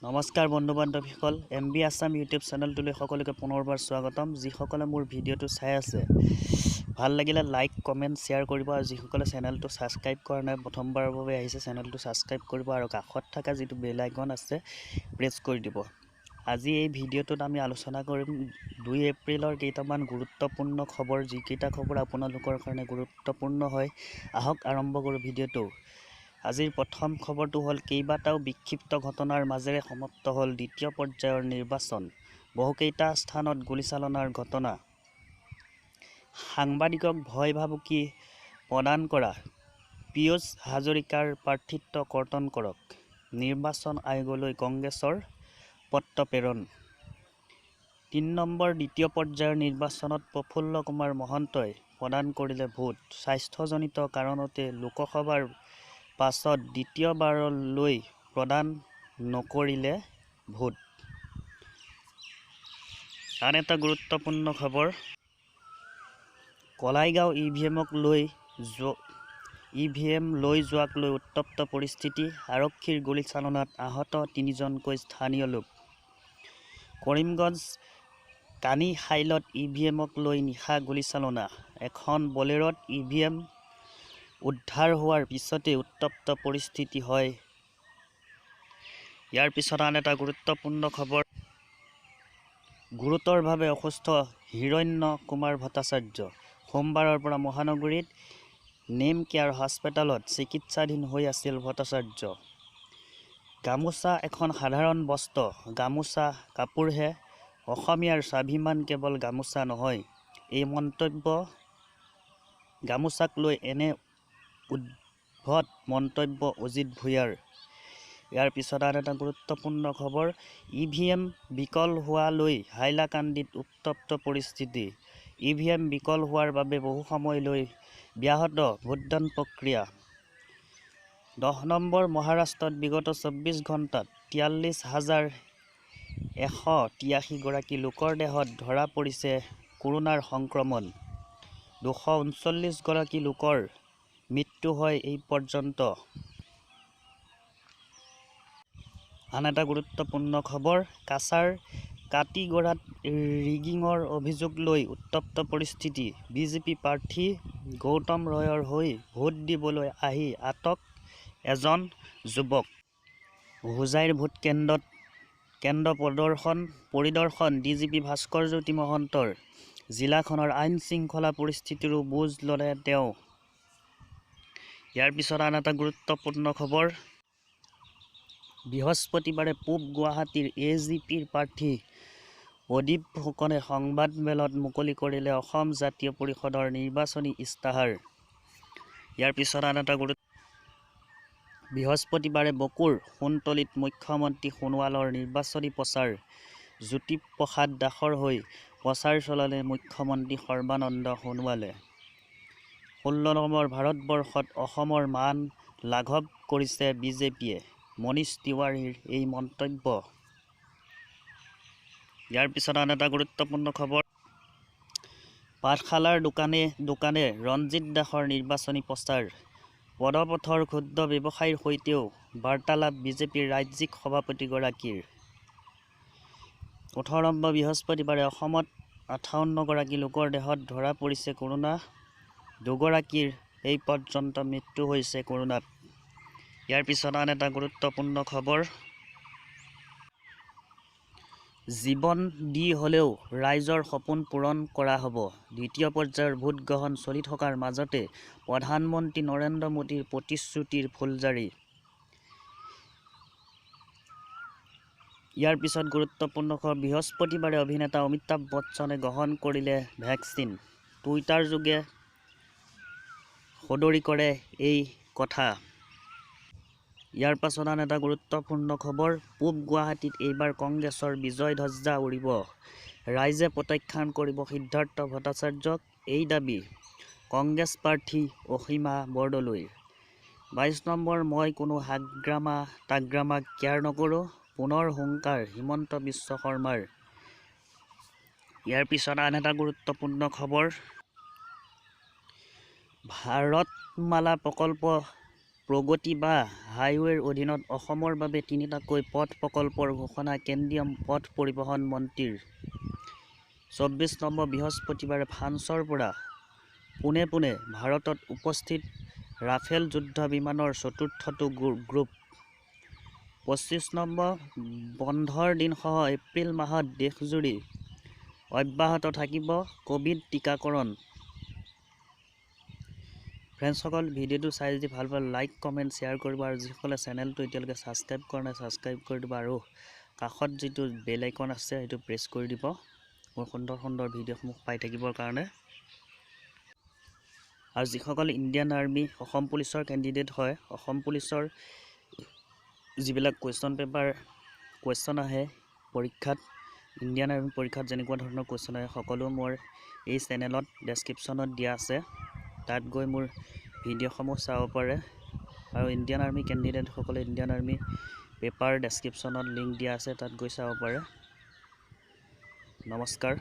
নমস্কাৰ বন্ধু বান্ধৱীসকল, M B Assam YouTube চেনেলটোলৈ সকলোকে পুনৰবাৰ স্বাগতম। যিসকলে মোৰ ভিডিঅ'টো চাই আছে, ভাল লাগিলে লাইক, কমেণ্ট, শ্বেয়াৰ কৰিব আৰু যিসকলে চেনেলটো ছাবস্ক্ৰাইব কৰা নাই, প্ৰথমবাৰৰ বাবে আহিছে, চেনেলটো ছাবস্ক্ৰাইব কৰিব আৰু কাষত থকা যিটো বেল আইকন আছে প্ৰেছ কৰি দিব। আজি এই ভিডিঅ'টোত আমি আলোচনা কৰিম 2 এপ্ৰিলৰ কেইটামান গুৰুত্বপূৰ্ণ খবৰ, যিকেইটা খবৰ আপোনালোকৰ কাৰণে গুৰুত্বপূৰ্ণ হয়। আহক, আৰম্ভ কৰোঁ ভিডিঅ'টো। আজিৰ প্ৰথম খবৰটো হ'ল, কেইবাটাও বিক্ষিপ্ত ঘটনাৰ মাজেৰে সমাপ্ত হ'ল দ্বিতীয় পৰ্যায়ৰ নিৰ্বাচন। বহুকেইটা স্থানত গুলীচালনাৰ ঘটনা। সাংবাদিকক ভয় ভাবুকি প্ৰদান কৰা পীয়ুষ হাজৰিকাৰ প্ৰাৰ্থিত্ব কৰ্তন কৰক, নিৰ্বাচন আয়োগলৈ কংগ্ৰেছৰ পত্ৰ প্ৰেৰণ। 3 নম্বৰ, দ্বিতীয় পৰ্যায়ৰ নিৰ্বাচনত প্ৰফুল্ল কুমাৰ মহন্তই প্ৰদান কৰিলে ভোট। স্বাস্থ্যজনিত কাৰণতে লোকসভাৰ পাছত দ্বিতীয়বাৰলৈ প্ৰদান নকৰিলে ভোট। আন এটা গুৰুত্বপূৰ্ণ খবৰ, কলাইগাঁও ই ভি এম লৈ যোৱাক লৈ উত্তপ্ত পৰিস্থিতি। আৰক্ষীৰ গুলীচালনাত আহত তিনিজনকৈ স্থানীয় লোক। কৰিমগঞ্জ কানিশাইলত ই ভি এমক লৈ নিশা গুলীচালনা। এখন বলেৰ'ত ই ভি এম উদ্ধাৰ হোৱাৰ পিছতেই উত্তপ্ত পৰিস্থিতি হয়। ইয়াৰ পিছত আন এটা গুৰুত্বপূৰ্ণ খবৰ, গুৰুতৰভাৱে অসুস্থ হিৰণ্য কুমাৰ ভট্টাচাৰ্য। সোমবাৰৰ পৰা মহানগৰীত নেমকেয়াৰ হাস্পতালত চিকিৎসাধীন হৈ আছিল ভট্টাচাৰ্য। গামোচা এখন সাধাৰণ বস্ত্ৰ, গামোচা কাপোৰহে, অসমীয়াৰ স্বাভিমান কেৱল গামোচা নহয়, এই মন্তব্য। গামোচাক লৈ এনে উদ্ভট মন্তব্য অজিত ভূঞাৰ। ইয়াৰ পিছত আন এটা গুৰুত্বপূৰ্ণ খবৰ, ই ভি এম বিকল হোৱা লৈ হাইলাকান্দিত উত্তপ্ত পৰিস্থিতি। ই ভি এম বিকল হোৱাৰ বাবে বহু সময়লৈ ব্যাহত ভোটদান প্ৰক্ৰিয়া। 10 নম্বৰ, মহাৰাষ্ট্ৰত বিগত 24 ঘণ্টাত 43,183গৰাকী লোকৰ দেহত ধৰা পৰিছে কোৰোণাৰ সংক্ৰমণ। 239গৰাকী লোকৰ মৃত্যু হয় এই পৰ্যন্ত। আন এটা গুৰুত্বপূৰ্ণ খবৰ, কাছাৰ কাটিগড়াত ৰিগিঙৰ অভিযোগ লৈ উত্তপ্ত পৰিস্থিতি। বিজেপি প্ৰাৰ্থী গৌতম ৰয়ৰ হৈ ভোট দিবলৈ আহি আটক এজন যুৱক। হোজাইৰ ভোটকেন্দ্ৰত কেন্দ্ৰ পৰিদৰ্শন ডিজিপি ভাস্কৰজ্যোতি মহন্তৰ। জিলাখনৰ আইন শৃংখলা পৰিস্থিতিৰো বুজ ল'লে তেওঁ। ইয়াৰ পিছত আন এটা গুৰুত্বপূৰ্ণ খবৰ, বৃহস্পতিবাৰে পূব গুৱাহাটীৰ এ জি পিৰ প্ৰাৰ্থী প্ৰদীপ ফুকনে সংবাদমেলত মুকলি কৰিলে অসম জাতীয় পৰিষদৰ নিৰ্বাচনী ইস্তাহাৰ। ইয়াৰ পিছত আন এটা গুৰুত্ব, বৃহস্পতিবাৰে বকোৰ সোণতলীত মুখ্যমন্ত্ৰী সোণোৱালৰ নিৰ্বাচনী প্ৰচাৰ। জ্যোতিপ্ৰসাদ দাসৰ হৈ প্ৰচাৰ চলালে মুখ্যমন্ত্ৰী সৰ্বানন্দ সোণোৱালে। 16 নম্বৰ, ভাৰতবৰ্ষত অসমৰ মান লাঘৱ কৰিছে বিজেপিয়ে, মনীষ তিৱাৰীৰ এই মন্তব্য। ইয়াৰ পিছত আন এটা গুৰুত্বপূৰ্ণ খবৰ, পাঠশালাৰ দোকানে দোকানে ৰঞ্জিত দাসৰ নিৰ্বাচনী প্ৰচাৰ। পদপথৰ ক্ষুদ্ৰ ব্যৱসায়ীৰ সৈতেও বাৰ্তালাপ বিজেপিৰ ৰাজ্যিক সভাপতিগৰাকীৰ। 18 নম্বৰ, বৃহস্পতিবাৰে অসমত 58গৰাকী লোকৰ দেহত ধৰা পৰিছে কোৰোণা। দুগৰাকীৰ এই পৰ্যন্ত মৃত্যু হৈছে কোৰোণাত। ইয়াৰ পিছত আন এটা গুৰুত্বপূৰ্ণ খবৰ, জীৱন দি হ'লেও ৰাইজৰ সপোন পূৰণ কৰা হ'ব। দ্বিতীয় পৰ্যায়ৰ ভোটগ্ৰহণ চলি থকাৰ মাজতে প্ৰধানমন্ত্ৰী নৰেন্দ্ৰ মোদীৰ প্ৰতিশ্ৰুতিৰ ফুলজাৰি। ইয়াৰ পিছত গুৰুত্বপূৰ্ণ খবৰ, বৃহস্পতিবাৰে অভিনেতা অমিতাভ বচ্চনে গ্ৰহণ কৰিলে ভেকচিন। টুইটাৰযোগে সদৰি কৰে এই কথা। ইয়াৰ পাছত আন এটা গুৰুত্বপূৰ্ণ খবৰ, পূব গুৱাহাটীত এইবাৰ কংগ্ৰেছৰ বিজয় ধ্বজা উৰিব, ৰাইজে প্ৰত্যাখ্যান কৰিব সিদ্ধাৰ্থ ভট্টাচাৰ্যক, এই দাবী কংগ্ৰেছ প্ৰাৰ্থী অসীমা বৰদলৈৰ। 22 নম্বৰ, মই কোনো হাগ্ৰামা তাগ্ৰামাক কেয়াৰ নকৰোঁ, পুনৰ হুংকাৰ হিমন্ত বিশ্ব শৰ্মাৰ। ইয়াৰ পিছত আন এটা গুৰুত্বপূৰ্ণ খবৰ, ভাৰতমালা প্ৰকল্প প্ৰগতি বা হাইৱেৰ অধীনত অসমৰ বাবে তিনিটাকৈ পথ প্ৰকল্পৰ ঘোষণা কেন্দ্ৰীয় পথ পৰিবহণ মন্ত্ৰীৰ। 24 নম্বৰ, বৃহস্পতিবাৰে ফ্ৰান্সৰ পৰা পোনে পোনে ভাৰতত উপস্থিত ৰাফেল যুদ্ধ বিমানৰ চতুৰ্থটো গ্ৰুপ। 25 নম্বৰ, বন্ধৰ দিনসহ এপ্ৰিল মাহত দেশজুৰি অব্যাহত থাকিব ক'ভিড টীকাকৰণ। ফ্ৰেণ্ডছসকল, ভিডিঅ'টো চাই যদি ভাল পালে লাইক, কমেণ্ট, শ্বেয়াৰ কৰিব আৰু যিসকলে চেনেলটো এতিয়ালৈকে ছাবস্ক্ৰাইব কৰা নাই, ছাবস্ক্ৰাইব কৰি দিব আৰু কাষত যিটো বেল আইকন আছে, সেইটো প্ৰেছ কৰি দিব মোৰ সুন্দৰ সুন্দৰ ভিডিঅ'সমূহ পাই থাকিবৰ কাৰণে। আৰু যিসকল ইণ্ডিয়ান আৰ্মি, অসম পুলিচৰ কেণ্ডিডেট হয়, অসম পুলিচৰ যিবিলাক কুৱেশ্যন পেপাৰ, কুৱেশ্যন আহে পৰীক্ষাত, ইণ্ডিয়ান আৰ্মি পৰীক্ষাত যেনেকুৱা ধৰণৰ কুৱেশ্যন আহে, সকলো মোৰ এই চেনেলত ডেছক্ৰিপশ্যনত দিয়া আছে। তাত গৈ মোৰ ভিডিঅ'সমূহ চাব পাৰে। আৰু ইণ্ডিয়ান আৰ্মি কেণ্ডিডেটসকলে ইণ্ডিয়ান আৰ্মি পেপাৰ ডেছক্ৰিপশ্যনত লিংক দিয়া আছে, তাত গৈ চাব পাৰে। নমস্কাৰ।